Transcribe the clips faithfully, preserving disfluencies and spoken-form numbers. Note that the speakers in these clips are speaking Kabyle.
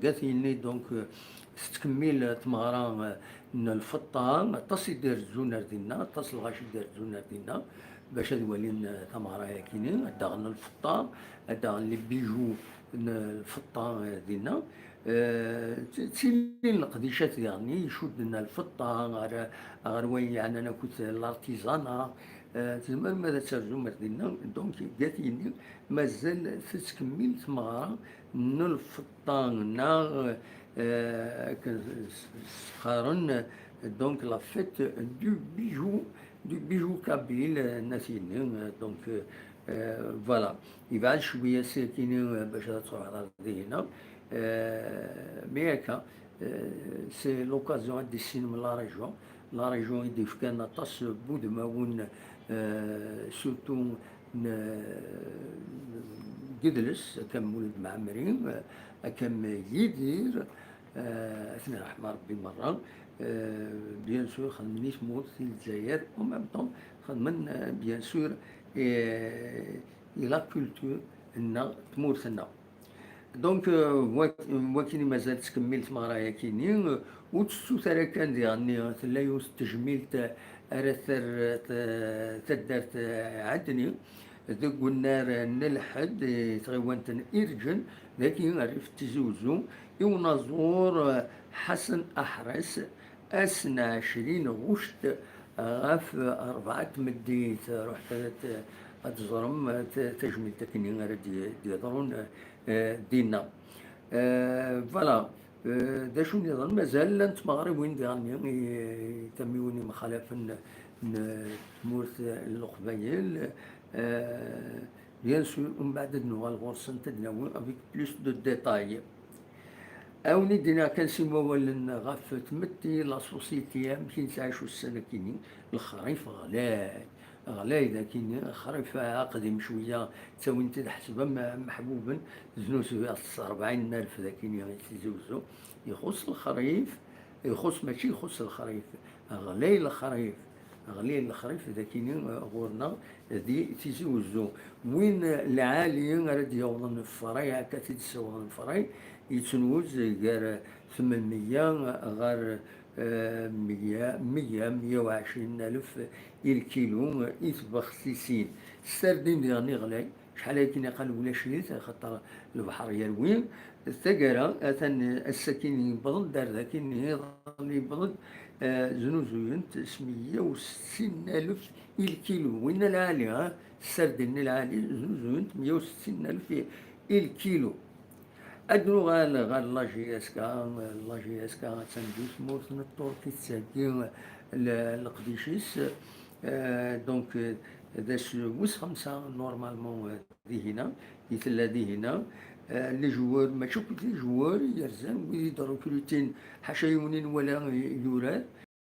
Gat yenni, donc, euh, tettkemmil tmeɣra, euh, n lfeṭṭa, aṭas i d-irezzun ar dinna, aṭas lɣaci i d-irezzun ar dinna, bac ad walin, euh, tameɣra-yakini, ad d-aɣen lfeṭṭa, ad d-aɣen les bijoux n lfeṭṭa, euh, dinna. Euh, t-, ttilin leqdicat diɣen i icudden ar lfeṭṭa, ɣer, ɣer wayen yeɛnan akk l'artisanat. Euh, tzemrem ad terzum ar dinna, donc, gat yenni, mazal tettkemmil tmeɣra n lfeṭṭa neɣ, euh, akken s-, s-, qqaren, donc, la fête du bijou, du bijou kabyle, euh, n at yenni, euh, donc, euh, euh, voilà. Yebɛed cwiya sakini, euh, bac ad truḥeḍ ar dihina. Euh, mais akka, euh, c'est l'occasion ad d-tessinem la région. La région i d-yefkan aṭas n wudmawen, euh, surtout n, n Gedles, akka am Mulud Mɛemmri, akka am Yidir, euh, ad ten-iṛḥem Ṛebbi merra. Euh, bien sûr, xedmen i tmurt, i Lezzayer, en même temps, xedmen, euh, bien sûr, i, i la culture-nneɣ, tmurt-nneɣ. Donc, euh, wak-, wakin i mazal tettkemmil tmeɣra-yakini, euh, ur tettut ara kan diɣenni, tella yiwet n tejmilt ara terr, t-, taddart Ɛedni, deg unnar n lḥedd, i tɣiwant n Irǧen, dagi rrif n Tizi Uzzu, i unaẓur, euh, Ḥasen Aḥres, ass n ɛecrin ɣuct ɣef rebɛa n tmeddit. Ruḥet ad, ad teẓrem, eh, t-, tajmilt akkenni ara d-, d-yeḍrun, eh, dinna. Eh, voilà. Eh, d acu nniḍen? Mazal llant tmeɣriwin diɣenni i, i tamiwin imxalafen n tmurt n Leqbayel. Eh, bien sûr, umbeɛd ad nuɣal ɣur-sent ad d-nawi avec plus de détails. Ad wen-id-iniɣ kan sin wawalen ɣef tmetti, la société, amek i nettɛic ussan-akini. Lexrif ɣlay, ɣlay dagini, lexrif aqdim cwiya, ttawin-t-id ḥseb am, am meḥbuben, znuzuyeɣ-t s rebɛin n alef dagini i Tizi Uzzu. Ixuṣ lexrif, ixuṣ, mačči ixuṣ lexrif, ɣlay lexrif. Ɣlin lexrif dagini, eh, ɣur-neɣ di Tizi Uzzu. Win lɛali ara d-yawḍen fray, akka t-id-ssawḍen fray, yettnuz gar tmenmeyya ɣer, eh, meyya, meyya, meyya u ɛecrin alef i lkilu i tbexsisin. Sardin diɣen ɣlay. Acḥal akken iqal ulac-it, axaṭer lebḥer yerwi. Taggara, atan ass-akin yewweḍ-d, ar dakin iḍelli yewweḍ-d, eh, znuzuyent s meyya u settin alef i lkilu. Winna lɛali, ha? Sardin lɛali, znuzuyent meyya u settin alef i, i lkilu. Ad nuɣal ɣer la J S K. La J S K attan di tmurt n Ṭṭurk i tettheggi le-, leqdic-is. Eh, donc, eh, d ass wis xemsa, normalement, eh, dihina, i tella dihina. Eh, les joueurs, mačči akk les joueurs yerzan, wid i d-rekrutin, ḥaca yiwen i nwala yurar.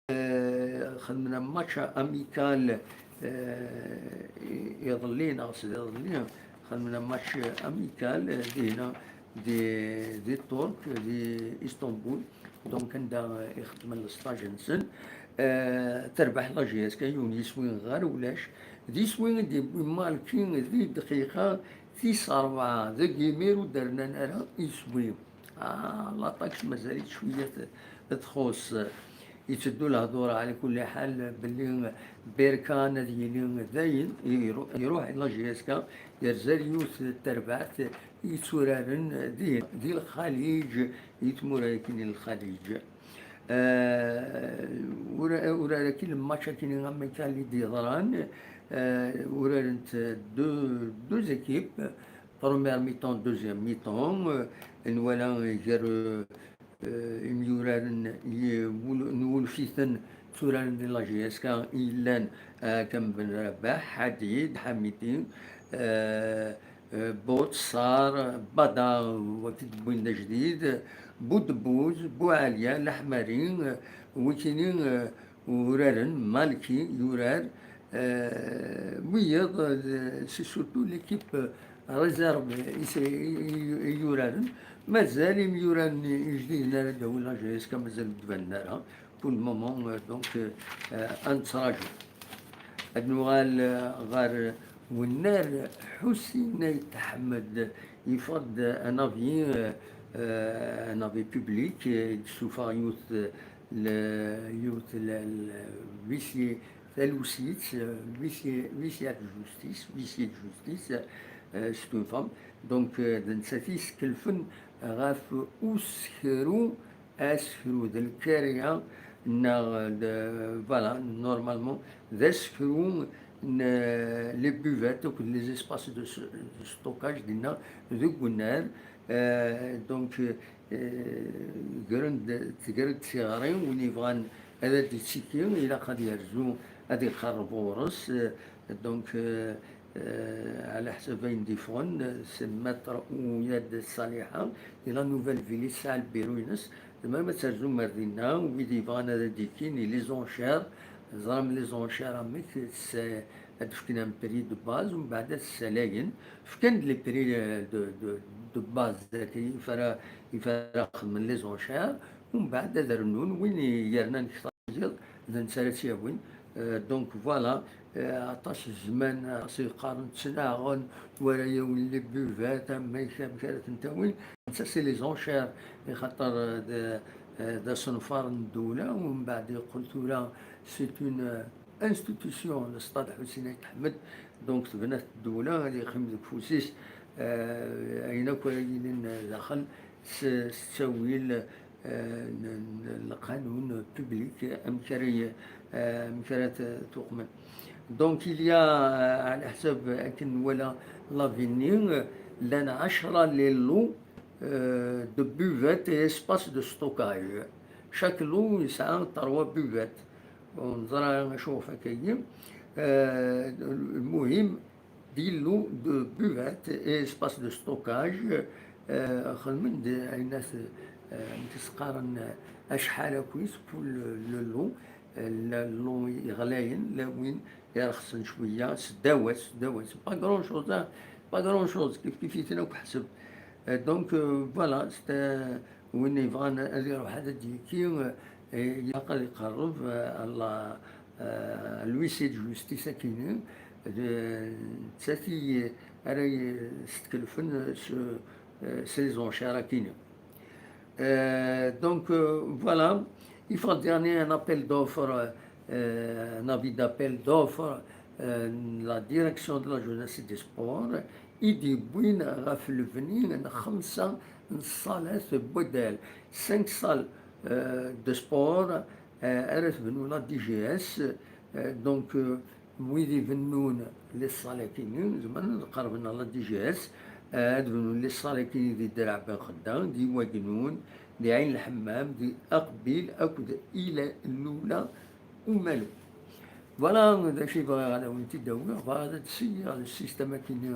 Eh, xedmen match amical, eh, i-, iḍelli neɣ s iḍelli, xedmen match amical, eh, dihina di, di Ṭṭurk, di Istanbul. Donc, anda i xeddmen lesṭaj-nsen. Eh, terbeḥ la J S K yiwen yiswi ɣer ulac. D iswi i d-yewwi Malki di dqiqa tis ṛebɛa, deg yimir ur d-rnan ara iswi. Ah, l'attaque mazal-itt cwiya t-, txuṣ. Yetteddu lehdur ɛla kulli ḥal belli Berkan ad yili dayen, iru-, iruḥ i la J S K, yerza yiwet n terbaɛt yetturaren di, di Lxaliǧ, i tmura-agi n Lxaliǧ. Eh, ura-, urar-agi, lmatch-agi amical i d-yeḍran, eh, urarent deux, deux équipes, première mi-temps, deuxième mi-temps, eh, nwala gar, eh, eh, imyuraren i wul-, nwulef-iten tturaren di la J S K i yellan, eh, Kam Ben Rabaḥ, Ḥadid, Ḥamidi, eh, eh, Bot, Sar, Bada, wagi d-wwin d ajdid, Budebbuz, Buɛaliya, Laḥmari, eh, wikini, eh, uraren, Malki yurar, eh, wiyiḍ, eh, c'est surtout l'équipe, eh, réserve i s-, i, i, i yuraren. Mazal imyuraren ijdiden ara d-tawi la J S K mazal ur d-banen ara. Pour le moment, euh, donc, euh, euh, ad nettraǧu. Ad nuɣal, euh, ɣer wennar, Ḥusin Ayt Ḥmed, yeffeɣ-d un avis, euh, euh, un avis public, euh, d-ssufeɣ yiwet, euh, le, yiwet, le, le, huissier, talusit, euh, huissier, huissier de justice, huissier de justice, euh, c'est une femme. Donc, euh, d nettat i yeskelfen ɣef usekru, asekru d lkarya, neɣ d, voilà, normalement, d asekru n, euh, les buvettes akked les espaces de s-, de stockage dinna deg unnar. Euh, donc, euh, gren-d, tger-d tiɣri, win yebɣan ad d-ittiki, ilaq ad yerzu, ad iqerreb ɣur-s. Euh, donc, euh, euh, ɛla ḥsab ayen d-iffɣen, c'est Maître Ouyad Saliha, di la Nouvelle Ville, yesɛa lbiru-ines. Tzemrem ad terzum ar dinna, wid yebɣan ad d-ikkin, les enchères, teẓram les enchères amek, s-, ad d-fken un prix de base, umbeɛd ad t-ssalayen. Fkan-d les prix, euh, de, de, de base, dagi, ifara, ifara xedmen les enchères, umbeɛd ad rnun, win yernan kter yiḍ, d netta ara tt-yawin. Euh, donc voilà, euh, aṭas zzman, aṭas yeqqaren ttnaɣen, wara yawin les buvettes, amek, amek ara tent-awin. Netta c'est les enchères, ixaṭer, euh, d, euh, d asenfar n ddewla, umbeɛd yeqqel tura c'est une, euh, institution, l'Stade Ḥusin Ayt Ḥmed, donc tebna-t ddewla, ad yeqqim deg ufus-is, euh, ayen akk ara yilin daxel s, s ttawil, euh, n, n lqanun public, amek ara y-, euh, amek ara t-, tuqmen. Donc, il y a, euh, ɛla ḥsab akken nwala l'avis-nni, euh, llan ɛecra les lots, euh, de buvettes et espaces de stockage. Chaque lot yesɛa trois buvettes. Ur neẓri acu ɣef akka-yi. Euh, lmuhim, des lots de buvettes et espaces de stockage, euh, xedmen-d ayen at, euh, amek i s-qqaren, euh, acḥal akk-is, pour le, le lot, euh, la, lot yeɣlayen, la win irexsen cwiya, s dawat, s dawat, c'est pas grand chose, hein, pas grand chose, kif kif iten akk ḥseb. Euh, donc, euh, voilà, c'est un, win yebɣan ad iruḥ ad d-yekki, euh, ilaq ad iqerreb, euh, à la, euh, à l'huissier de justice akini, d nettat i ara yestkellfen s, s les enchères akini. Euh, donc, euh, voilà, il faut dire un appel d'offres, euh, un avis d'appel d'offres, euh, la direction de la jeunesse et des sports, i d-yewwin ɣef lebni n xemsa n ṣṣalat n waddal, cinq salles, euh, de sport, euh, ara tebnu la D G S, euh, donc, euh, wid ibennun les salles-akini, zemren ad qerben ɣer la D G S, euh, ad bnun les salles-akini di Draɛ Ben Xedda, di Wagnun, di Ɛin Lḥemmam, di Aqbil akked Ila Lula Umalu. Voilà, d acu i bɣiɣ ad awen-t-id-awiɣ, bɣiɣ ad d-siyyiɣ le système akini,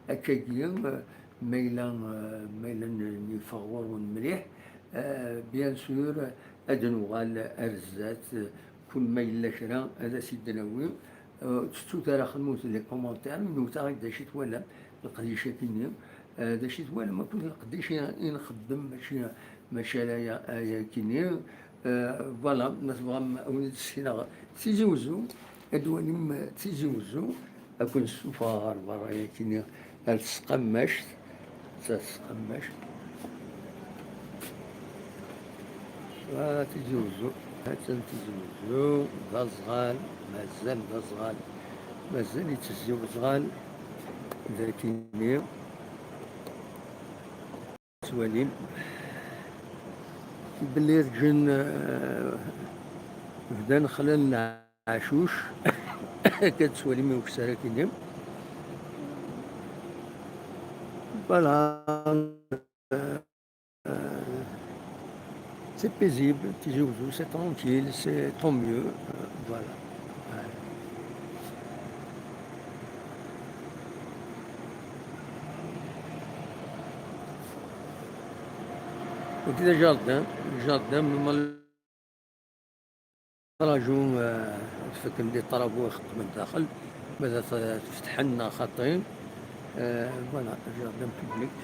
akkagi, euh, ma yella, euh, ma yella n-, n-, yeffeɣ ɣur-wen mliḥ, euh, bien sûr, ad nuɣal ar zdat, euh, kul ma yella kra ad as-id-nawi. Euh, ur tettut ara xedmut les commentaires, newt-aɣ-id d acu i twalam, leqdic-agi-nni, euh, d acu i twalam akked leqdic i, i nxeddem, mačči, mačči ala aya, aya-kini. Euh, voilà, ma tebɣam ad wen-d-sekneɣ Tizi Wezzu, ad d-twalim Tizi Wezzu, ad ken-ssufɣeɣ ɣer berra-agi-nni, ar tesqammact, d tasqammact. Voilà, Tizi Wezzu, ha-tt-an Tizi Wezzu, d aẓɣal, mazal d aẓɣal, mazal ittezzi uẓɣal dagi-nni. Tettwalim belli rǧin, eh, bdan xlal leɛcuc. Akka tettwalim i ukessar akini. Voilà. Euh, c'est paisible, Tizi Ouzou, c'est tranquille, c'est tant mieux. Euh, voilà. Ouais. Donc, le jardin, le jardin, mais mal-, Raju, euh, ad faken les travaux ixeddmen daxel, ma ad t-, ad t-fetḥen neɣ xaṭi. Euh, voilà, jardin public.